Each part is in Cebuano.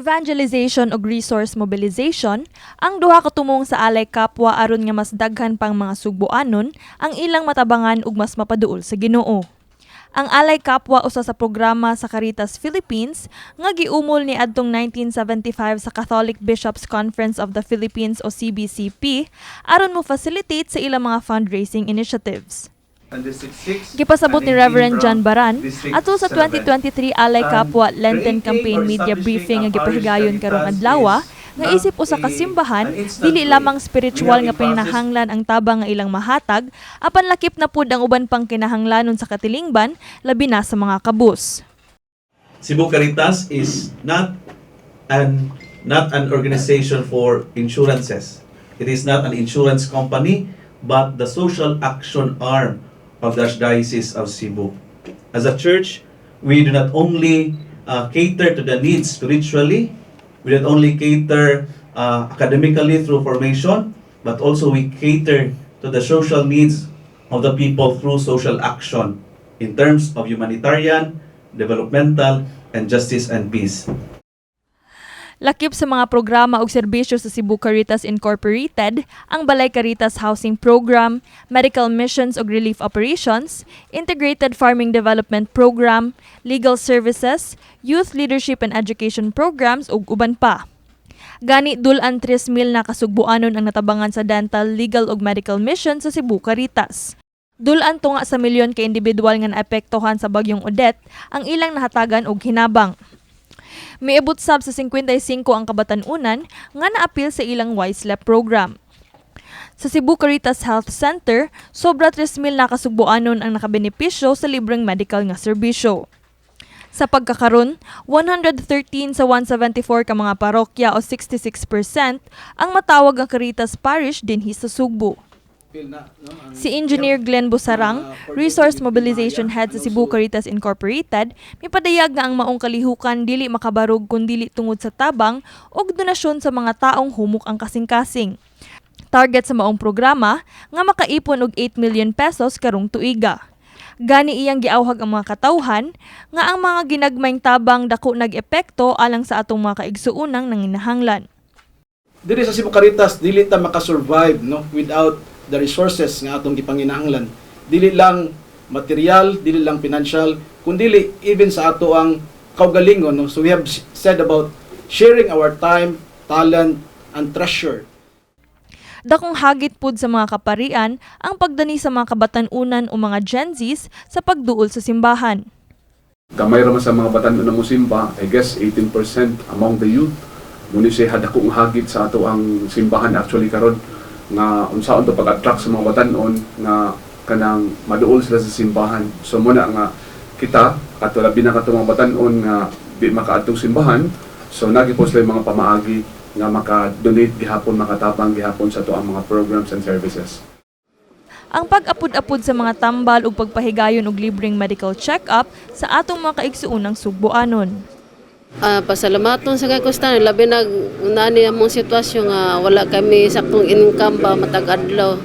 Evangelization ug resource mobilization ang duha ka tumong sa Alay Kapwa aron nga mas daghan pang mga Sugboanon ang ilang matabangan ug mas mapaduol sa Ginoo. Ang Alay Kapwa usa sa programa sa Caritas Philippines nga giumol ni adtong 1975 sa Catholic Bishops Conference of the Philippines o CBCP aron mo facilitate sa ilang mga fundraising initiatives. Gipasabot ni Reverend John Baran ato sa 2023 Alay Kapwa Lenten Campaign Media Briefing nga gipahigayon karong adlaw nga isip usa ka simbahan, dili lamang spiritual nga panginahanglan ang tabang nga ilang mahatag, apan lakip na pud ang uban pang kinahanglanon sa katilingban, labi na sa mga kabus. Cebu Caritas is not an organization for insurances. It is not an insurance company, but the social action arm of the Archdiocese of Cebu. As a church, we do not only cater to the needs spiritually, we not only cater academically through formation, but also we cater to the social needs of the people through social action in terms of humanitarian, developmental, and justice and peace. Lakip sa mga programa ug serbisyo sa Cebu Caritas Incorporated ang Balay Caritas Housing Program, Medical Missions ug Relief Operations, Integrated Farming Development Program, Legal Services, Youth Leadership and Education Programs ug uban pa. Gani dul-an 3,000 na kasugbuanon ang natabangan sa dental, legal ug medical mission sa Cebu Caritas. Dul-an tunga sa milyon ka individual nga naapektuhan sa bagyong Odette ang ilang nahatagan og hinabang. Miabot sab sa 55 ang kabatan-unan nga naapil sa ilang YSLEP program. Sa Cebu Caritas Health Center, sobra 3,000 na kasugbuanon ang nakabenepisyo sa libreng medical nga serbisyo. Sa pagkakaron, 113 sa 174 ka mga parokya o 66% ang matawag ang Caritas Parish dinhi sa Sugbo. Si Engineer Glenn Busarang, Resource Mobilization Head sa Cebu Caritas Incorporated, mipadayag nga ang maong kalihukan dili makabarog kun dili tungod sa tabang ug donasyon sa mga taong humok ang kasing-kasing. Target sa maong programa nga makaipon og 8 million pesos karong tuiga. Gani iyang giawhag ang mga katawhan nga ang mga ginagmayng tabang dako nag-epekto alang sa atong mga kaigsuonang nanginahanglan. Diri sa Cebu Caritas, dili ta makasurvive, no, without the resources nga atong gipanginahanglan. Dili lang material, dili lang financial, kundili even sa ato ang kaugalingon, no. So we have said about sharing our time, talent and treasure. Dakong hagit pud sa mga kaparian ang pagdani sa mga kabatan-unan o mga Gen Zs sa pagduol sa simbahan. Gamay ra man sa mga batan-on na musimba, I guess 18% among the youth. Muni siya dakong hagit sa ato ang simbahan actually karon nga unsaon to pag-attract sa mga batan-on nga kanang maduol sila sa simbahan. So muna nga kita kato, labi na kato mga batan-on nga di makaadtong simbahan, so nagi po sila yung mga pamaagi nga maka-donate gihapon, makatabang gihapon sa ato ang mga programs and services. Ang pag-apod-apod sa mga tambal ug pagpahigayon og libreng medical check-up sa atong mga kaigsuonang Sugboanon. Pasalamaton sa kay Kustan, labi nag unani among sitwasyon nga wala kami saktong income ba matag adlaw.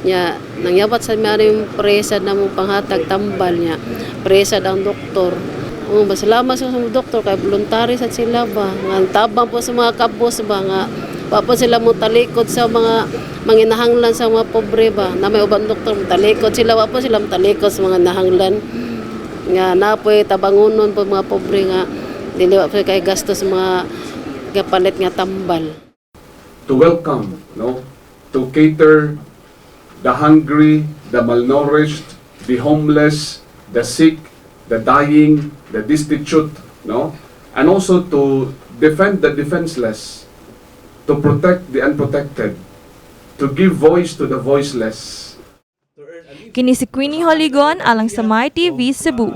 Nya nangyawat sa mi yung presa na mong panghatag tambal niya. Presa ang doktor. Oh, pasalamat sa mga doktor kay voluntary sa sila ba. Nga tabang po sa mga kabos ba nga wa po sila mo talikod sa mga manginahanglan sa mga pobre ba. Na may ubang doktor mo talikod sila, wa po sila mo talikod sa mga nahanglan nga napoy tabangunon po mga pobre nga dili wa po kay gastos mga kapalit nga tambal. To welcome, no, to cater the hungry, the malnourished, the homeless, the sick, the dying, the destitute, no, and also to defend the defenseless, to protect the unprotected, to give voice to the voiceless. Kini si Queenie Holigon alang sa My TV Cebu.